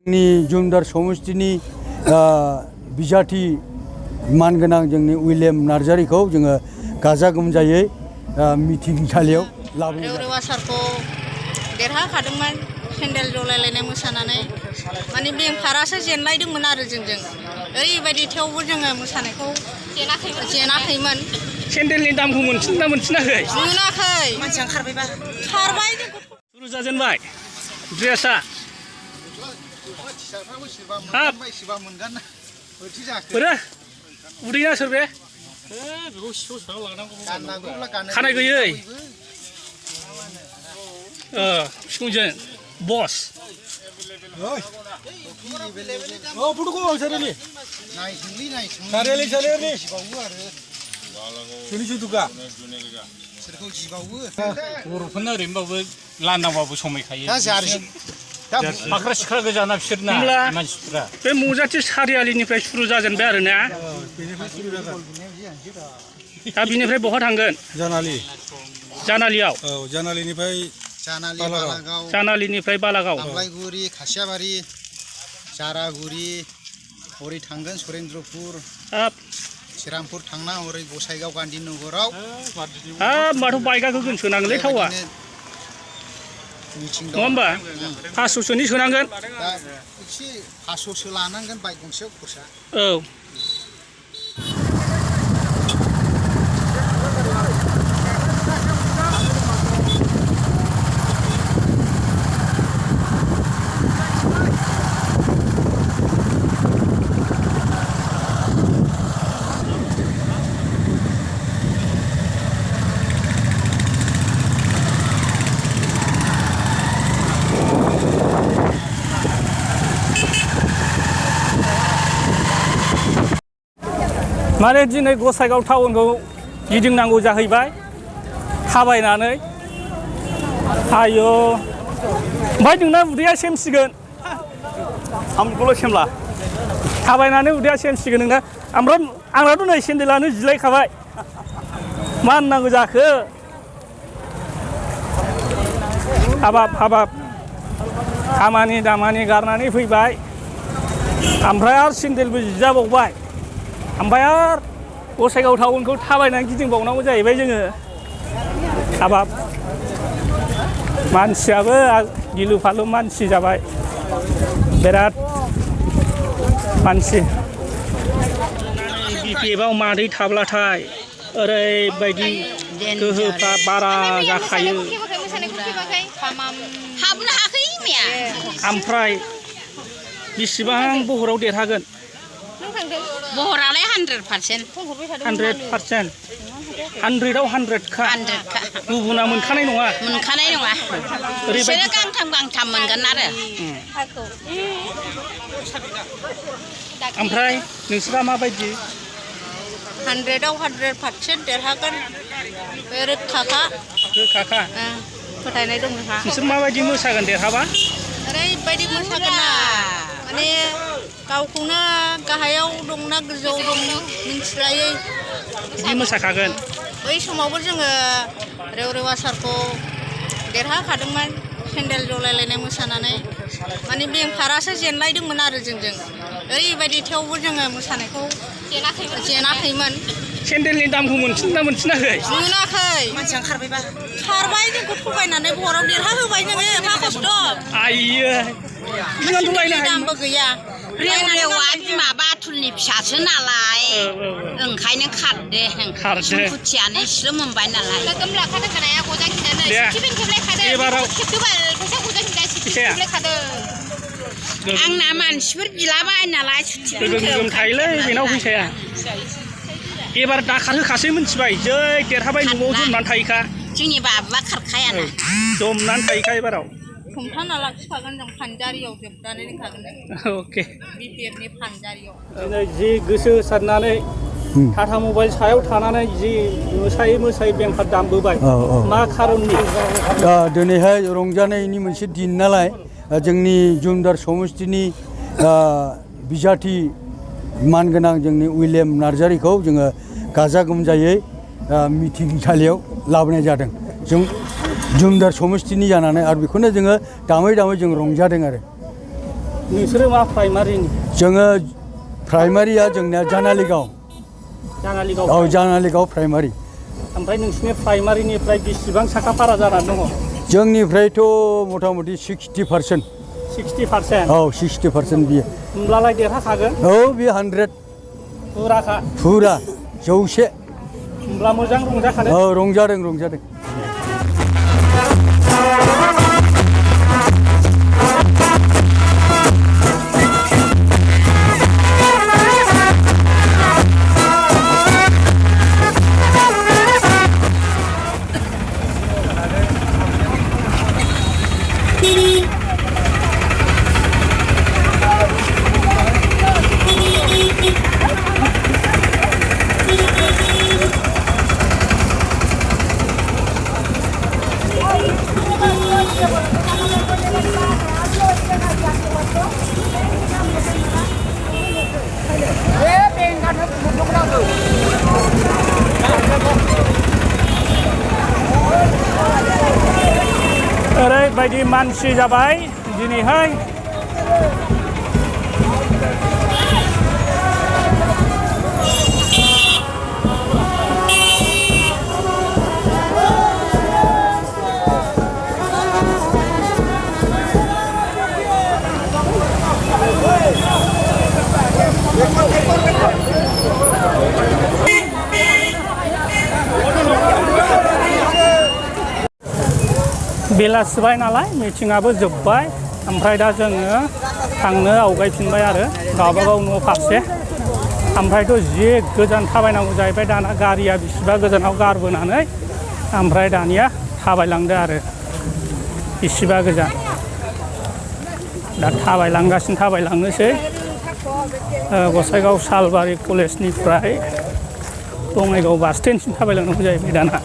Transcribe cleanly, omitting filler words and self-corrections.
जुमदार समष्टिनि बिजाथि मानगोनां जोंनि उइलियाम नार्जारिखौ जोङो गाजा गोमजायै मिथिंसालियाव लाबोनाय जादों। रेवरेवा सारखौ देरहाखादोंमोन पेन्डेल जलायलायनाय मोसानानै माने बेंफारासो जेनलायदोंमोन आरो जोंजों ओरैबायदि थेवबो जोङो मोसानायखौ जेनाखैमोन। सेन्देलनि दामखौ मोनफिनना मोनफिनाखै? मोनाखै। मानसिया खारबायबा खारबाय सुरु जाजेनबाय ड्रेसा हाब बोरो उदैना सोर बे खानाय गैयै सिखुंजों बस बर'फोरना ओरैनोबाबो लान्दांबाबो समायखायो फाख्रा सिख्रा गोजाना बिसोरना मानसिफ्रा बे मजाथि सारियालिनिफ्राय सुरु जाजेनबाय आरो ना दा बिनिफ्राय बहा थांगोन? जानालियाव जानालिनिफ्राय बालागाव बांलायगुरि खासियाबारि जारागुरि हरै थांगोन सुरेन्द्रपुर श्रीरामपुर थांना हरै गसाइगाव गान्धीनगराव माथो बाइकआ गोगोम सोनांगोनलै थावा नङा होमबा 500सोनि सोनांगोन दा एसे 500सो लानांगोन बाइक गंसेयाव खरसा औ माने दिनै गसाइगाव टाउनखौ गिदिंनांगौ जाहैबाय थाबायनानै आयो ओमफ्राय नोंना उदैया सेमसिगोन आंखौल' सेमला थाबायनानै उदैया सेमसिगोन नोंना ओमफ्राय आंनाथ' नै सेन्देलानो जिलायखाबाय मा होननांगौ जाखो हाबाब खामानि दामानि गारनानै फैबाय ओमफ्राय आरो सेन्देलबो जिजाबावबाय ओमफ्राय आरो गसाइगाव टाउनखौ थाबायनानै गिदिंबावनांगौ जाहैबाय जोङो हाबाब मानसियाबो गिलु फालु मानसि जाबाय बिराद मानसि बिपिएफआव मादै थाब्लाथाय ओरैबायदि गोहोफ्रा बारा जाखायो ओमफ्राय बेसेबां बहराव देरहागोन? बहरालाय 100% 100%'आव 100खा गुबुना मोनखानाय नङा बिसोरो गांथाम मोनगोन आरो ओमफ्राय नोंसोरा माबायदि 100'आव 100% देरहागोन बे रोखाखा फोथायनाय दं नोंहा नोंसोर माबायदि मोसागोन देरहाबा? ओरैबायदि मोसागोन ना माने गावखौनो गाहायाव दंना गोजौआव दं मिन्थिलायै बिदि मोसाखागोन। बै समावबो जोङो रेवरेवा सारखौ देरहाखादोंमोन पेन्डेल जलायलायनाय मोसानानै माने बेंफारासो जेनलायदोंमोन आरो जोंजों ओरैबायदि थेवबो जोङो मोसानायखौ जेनाखैमोन। सेन्देलनि दामखौ मोनफिनना मोनफिनाखै? मोनाखै। मानसिया खारबायबा खारबाय जोंखौ थगायनानै बहराव देरहाहोबाय नोङो मा खस्थ' आइयो दामबो गैया रेवरेवा बिमा बाथुलनि फिसासो नालाय ओंखायनो खारदो खुथियानो इसेल' मोनबाय नालाय एबाराव आंना मानसिफोर बिलाबाय नालाय गोगोम थायोलै बेनाव फैसाया एबार दाखार होखासै मिथिबाय जै देरहाबाय न'आव जमनानै थायोखा जोंनि बाबुआ खारखायाना जमनानै थायोखा एबाराव हमथाना लाखिखागोन जों फानजारियाव जोबनानै दोनखागोन अके बिपिएफनि फानजारियाव जि गोसो होसारनानै टाटा मबाइल सायाव थानानै जि मोसायै बेंफार दामबोबाय मा खारननि दिनैहाय रंजानायनि मोनसे दिन नालाय जोंनि जुमदार समष्टिनि बिजाथि मानगोनां जोंनि उइलियाम नार्जारिखौ जोङो गाजा गोमजायै मिथिंसालियाव लाबोनाय जादों जों जुमदार समष्टिनि जानानै आरो बेखौनो जोङो दामै दामै जों रंजादों आरो नोंसोरो मा प्राइमारिनि जोङो प्राइमारिया जोंनिया जानालिगाव जानालिगाव औ जानालिगाव प्राइमारि ओमफ्राय नोंसिनि प्राइमारिनिफ्राय बेसेबां साखाफारा जानानै दङ जोंनिफ्रायथ' मथा मथि 60% 60% औ 60% बियो होमब्लालाय देरहाखागोन औ बे 100 फुराखा फुरा 100 होमब्ला मोजां रंजाखादों औ रंजादों ओरैबायदि मानसि जाबाय दिनैहाय बेलासिबाय नालाय मिटिंआबो जोब्बाय ओमफ्राय दा जोङो थांनो आवगायफिनबाय आरो गावबागाव न' फारसे ओमफ्रायथ' जि गोजान थाबायनांगौ जाहैबाय दाना गारिया बिसिबा गोजानाव गारबोनानै ओमफ्राय दानिया थाबायलांदो आरो बिसिबा गोजान दा थाबायलांनोसै गसाइगाव सालबारि कलेजनिफ्राय बङाइगाव बास स्टेन्डसिम थाबायलांनांगौ जाहैबाय दाना